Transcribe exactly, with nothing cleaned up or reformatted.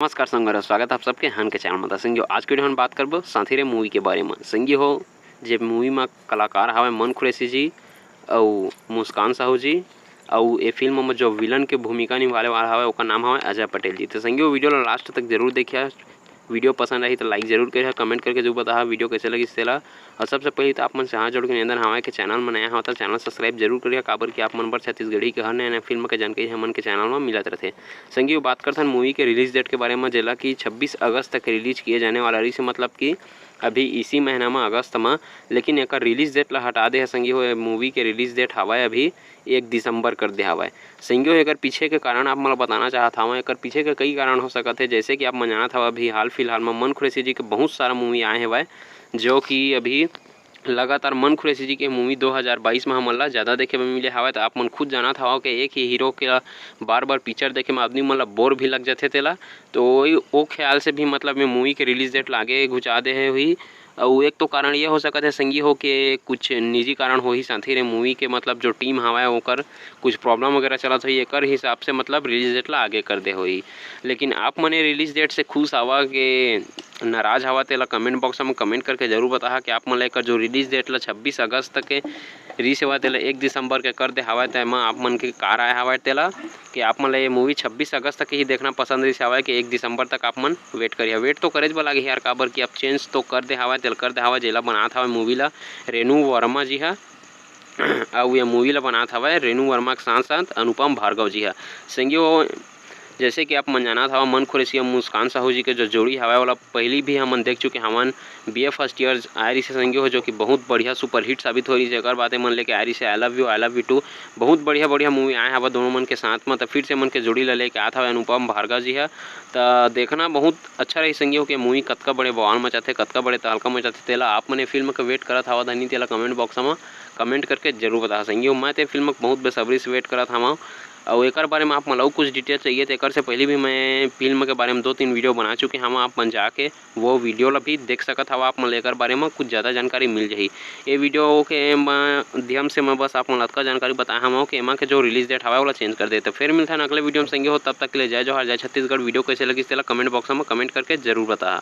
नमस्कार संगवारी, स्वागत है आप सबके हन के चैनल में। त संगी हो, आज के वीडियो हम बात करबो साथी रे मूवी के बारे में। संगी हो, जे मूवी में कलाकार हवे मन कुरैशी जी अउ मुस्कान साहू जी, अउ ए फिल्म में जो विलन के भूमिका निभाने वाला हवे ओकर नाम हवे अजय पटेल जी। त संगी हो, वीडियो ला लास्ट तक जरूर देखिया। वीडियो पसंद आही त लाइक जरूर करिहा, कमेंट करके जरूर बताहा वीडियो कैसे लगिस तेला। अउ सबसे पहले तो आप मन से हाथ जोड़ के निवेदन हवय कि चैनल में नया हव त चैनल सब्सक्राइब जरूर करिहा, काबर कि आप मन बर छत्तीसगढ़ी के हर नया नया फिल्म के जानकारी हमन के चैनल में मिलत रथे। संगी हो, बात करथन मूवी के रिलीज डेट के बारे में, जेला कि छब्बीस अगस्त तक रिलीज किए जाने वाला रहिस, मतलब कि अभी इसी महीना में अगस्त में, लेकिन एकर रिलीज डेट ला हटा दे हे संगी हो। ये मूवी के रिलीज डेट हवय अभी एक दिसंबर कर दे हवय। संगी हो, एकर पीछे के कारण आप मन ला बताना चाहत हवं। एकर पीछे के कई कारण हो सकत हे, जैसे कि आप मन जानत हव, अभी हाल फिलहाल में मन कुरैशी जी के बहुत सारा मूवी आए हवय, जो कि अभी लगातार मन कुरैशी जी के मूवी दो हज़ार बाईस में हमन ला ज़्यादा देखे बर मिले हवय। त आप मन खुद जानत हव कि एक ही हीरो के बार बार पिक्चर देखे में आदमी मन ला बोर भी लग जाथे तेला। तो वही, वो ख्याल से भी मतलब ये मूवी के रिलीज डेट ला आगे घुचा दे हे होही। अउ एक तो कारण ये हो सकत हे संगी हो के कुछ निजी कारण होही साथी रे, मूवी के मतलब जो टीम हवय ओकर कुछ प्रॉब्लम वगैरह चलत होही, एकर हिसाब से मतलब रिलीज डेट ला आगे कर दे होही। लेकिन आप मन ये रिलीज डेट से खुश हवा के नाराज हवा तेला कमेंट बॉक्स में कमेंट करके जरूर बताहा कि आप मन ला एकर जो रिलीज डेट ला छब्बीस अगस्त तक के रिलीज हवय तेला एक दिसंबर के कर दे हवय, त एमा आप मन के का राय हवय तेला कि आप मन ला ये मूवी छब्बीस अगस्त तक ही देखना पसंद रहिस हवय कि एक दिसंबर तक आप मन वेट करिहा। वेट तो करेच बर लागही यार, काबर कि अब चेंज तो कर दे हवय, तेला कर दे हवय, जेला बनात हवय मूवी ला रेनू वर्मा जी हा। अउ ये मूवी ला बनात हवय रेनू वर्मा के साथ साथ अनुपम भार्गव जी हा। संगी हो, जैसे कि आप मन जानत हव, मन कुरैशी अउ मुस्कान साहू जी के जो जोड़ी हवय, ओला पहिली भी हमन देख चुके हवन। बीए फर्स्ट ईयर आए रहिस हे संगी हो, जो कि बहुत बढ़िया सुपरहिट साबित हो रहिस हे। एकर बाद एमन लेके आए रहिस हे I Love You, I Love You Too। बहुत बढ़िया बढ़िया मूवी आए हवय दोनों मन के साथ में। त फिर से एमन के जोड़ी ला लेके आत हवय अनुपम भार्गव जी ह। त देखना बहुत अच्छा रही संगी हो के मूवी कतका बड़े बवाल मचाथे, कतका बड़े तहलका मचाथे, तेला आप मन ये फिल्म के वेट करत हवा धनी, तेला कमेंट बॉक्स में कमेंट करके जरूर बताहा संगी हो। मैं ते फिल्म के बहुत बेसब्री से वेट करत हवं। अउ एकर बारे में आप मन ला अउ कुछ डिटेल चाहिए, त एकर से पहले भी मैं फिल्म के बारे में दो तीन वीडियो बना चुके हवं, आप मन जाके वो वीडियो ला भी देख सकत हव। आप मन ला एकर बारे में कुछ ज़्यादा जानकारी मिल जाही। ये वीडियो के माध्यम से मैं बस आप मन ला अतका जानकारी बताए हवं कि एमा के जो रिलीज डेट हवय, ओला चेंज कर दे। त फिर मिलथन अगले वीडियो में संगी हो, तब तक के लिए जय जोहार, जय छत्तीसगढ़। वीडियो कैसे लगिस, तेला कमेंट बॉक्स में कमेंट करके जरूर बताहा।